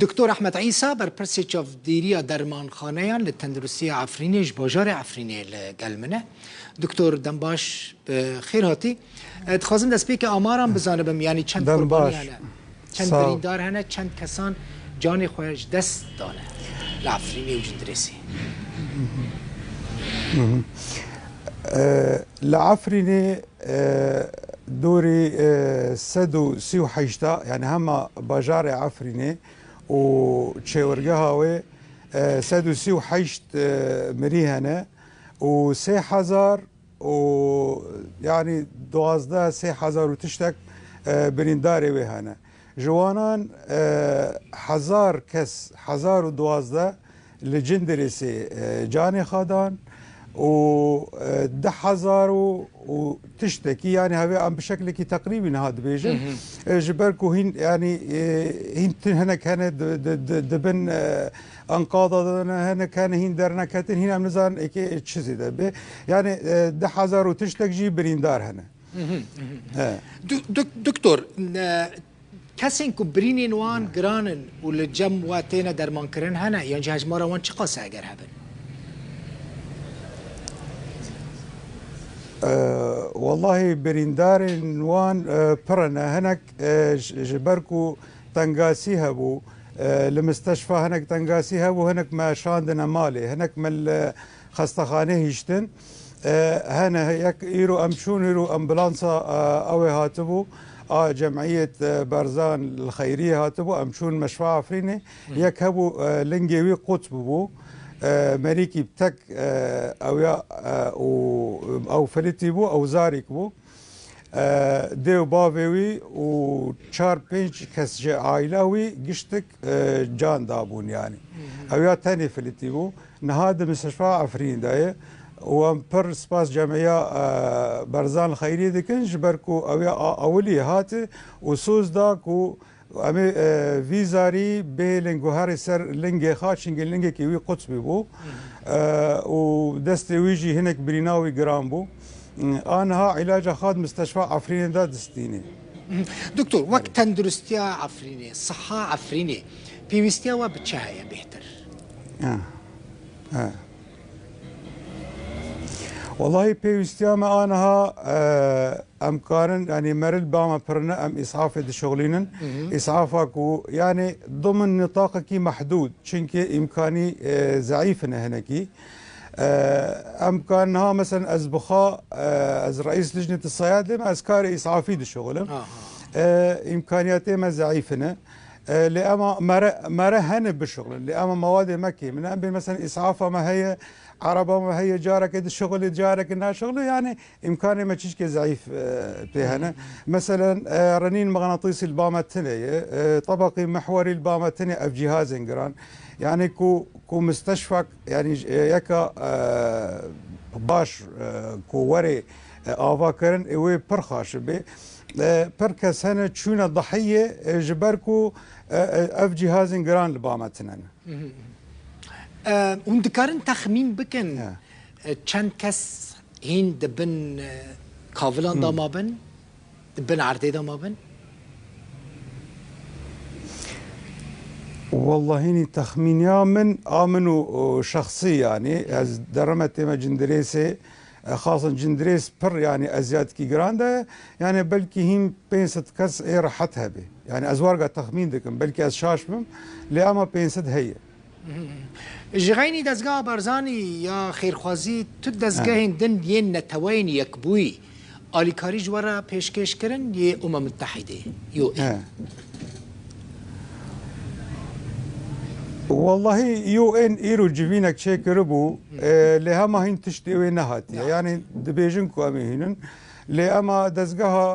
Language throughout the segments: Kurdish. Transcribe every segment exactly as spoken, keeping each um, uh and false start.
Doktor Ehmed Îsa, berpirsê çavdêriya dermanxaneyan li Tenduristiya Efrînê ji bajarê Efrînê li gel min e. Doktor, dem baş, bi xêr hatî. E, dixwazim destpêkê amaran bizanibim, yanî çend Dem qurbanî baş. hene? Çend Sağ ol. birîndar hene, çend kesan canê xwe ji dest dane li Efrînê û Cindirêsê? E, li Efrînê, e, dorî, e, sed û sî û heşt, yanî hema bajarê Efrînê û çêwirgeha wê, e, sed û sî û heşt, e, mirî hene û sê hezar û, yanî, duwazdeh, sê hezar û tiştek, e, birîndarê wê hene. Ji wanan, e, hezar kes, hezar û duwazdeh li Cindirêsê, e, canê xwe dan û, e, du hezar û, û tiştekî, yanî, hevê em bi şeklekî teqrîbî niha dibêjin. Hı hı. E, ji ber ku hîn, yanî, e, hîn tu-, hinek hene di, di, di, di bin, e, enqada de ne, hinek hene hîn derneketin, hîn em nizanin êkê çi zêde be. Yanî, e, du hezar û tiştek jî birîndar hene. Hı hı, hı hı. He. Du-, dok-, doktor, e, kesên ku birînên wan giran in û li cem we têne dermankirin hene, yan jî hejmara wan çiqas e eger hebin? E, wellahî birîndarên wan, e, pir ne. Hinek, e, ji, ji ber ku tengasî hebû, e, li misteşfa hinek tengasî hebû, hinek me şandine malê, hinek me li xestexanê hiştin. E, hene, yek îro em çûn, îro ambulansa, e, ew ê hatibû, a Cemiyet, e, Berzan li Xeyriyê hatibû, em çûn meşfa Efrînê. Hı. Yek hebû, e, lingê wî qut bûbû. E, merîkî bi tek, e, ew ya, e, û ew filitî bû, ew zarîk bû. E, dê û bavê wî û çar pênc kes ji aîla wî giştik, e, can dabûn yanî. Hı hı. Ew ya tenê filitî bû. Niha di misteşfa Efrîn de ye û em pir spas cemiya, e, Berzan Xeyrî dikin, ji ber ku ew ya a ewilî hate û soz da ku em ê, e, vî zarî bihêlin guherê ser lingê xwe, çingê lingekî wî quts bîbû, e, û destê wî jî hinek birîna wî giran bû. A niha îlaca xwe di misteşfa Efrînê de distînê. Doktor, wek Erê. tenduristiya Efrînê, siha Efrînê, pêwîstiya we bi çi heye bêhtir? Ha. Ha. Wellahî pêwîstiya me aniha, e, em karin, yanî meril ba me pirine, em îsafê dişuxulînin. Hı hı. Îsafa ku, yanî, dimin nitaqekî mehdûd, çimkî îmkanî, e, zeîf ne hinekî. E, em karin niha, meselen, ez bi xwe, e, ez reîs lijnê tisayadê me, ez karê îsafî dişuxilim. Aha. E, îmkaniyatê me zeîf ne. E, lê ema mere, mere hene bişuxulin. Lê ema mewadê me kêm in. Em bên, meselen, îsafa me heye, ereba me heye, careke dişuxulê, careke naşuxulê. Yanî îmkanê me çîçkê zeîf, e, pê hene. Meselen, e, renîn mixnatîsî li ba me tune ye, e, tebaqî mihwerî li ba me tune, ev cîhazên giran. Yanî ku, ku misteşfak, yanî, e, yeka, e, baş, e, ku were, e, avakirin, ê wê pir xaş bê. E, pir kes hene çûne dahiyê, e, ji ber ku, e, e, ev cîhazên giran li ba me tune ne. Hı hı. E, hûn dikarin texmîn bikin, Ya. e, çend kes hîn di bin, e, kavilan Hmm. da mabin, di bin erdê da mabin? Wellahî nî texmîniya min, a min û, û şexsî, yanî, ez dereme tême Cindirêsê, e, xasin Cindirês pir, yanî, eziyadekî giran de ye. Yanî, belkî hîn pênc sed kes ê rehet hebe. Yanî, ez warga texmîn dikim, belkî ez şaş bim, lê ema pênc sed heye. Ji xeynî dezgeha Barzanî ya xêrxwazî, tu dezgehên Ha. din yên Neteweyên Yekbûyî alîkarî ji we re pêşkêş kirin, yê Umem Mitehîdê, U N? He. Wellahî, U N îro civînek çêkiribû, Hı. e, lê hema hîn tiştê wê nehatiye. Ya. Yanî dibêjin ku em ê hînin. Lê ema dezgeha,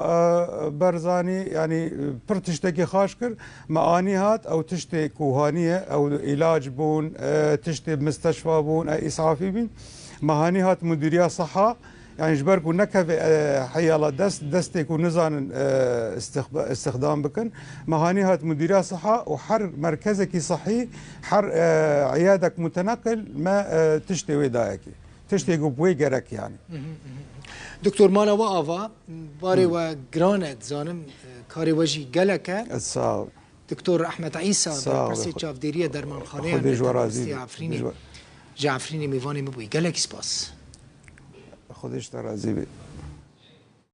e, Barzanî, yanî, e, pir tiştekî xaş kir. Me anî hat, ew tiştê ku haniye, ew îlac bûn, e, tiştê misteşfa bûn, e, îsafî bîn. Me hanî hat Mudîriya Siha, yanî ji ber ku nekeve, e, heyala dest, destê ku nizanin, e, istixba-, istixdam bikin. Me hanî hat Mudîriya Siha û her merkezekî sihî, her, e, îyadek muteneqil me, e, tiştê wê dayekê. Tiştê ku bi wê gerek yanî. Hı hı, hı hı. Doktor, mala we ava, barê Hı. we giran e, dizanim, e, karê we jî gelek e. E, sağ ol. Doktor Ehmed Îsa, berpirsê çavdêriya dermanxaneya Neteweyî Efrînê, ji Efrînê mêvanê min bûyî. Gelekî spas. Xwedê ji te razî be.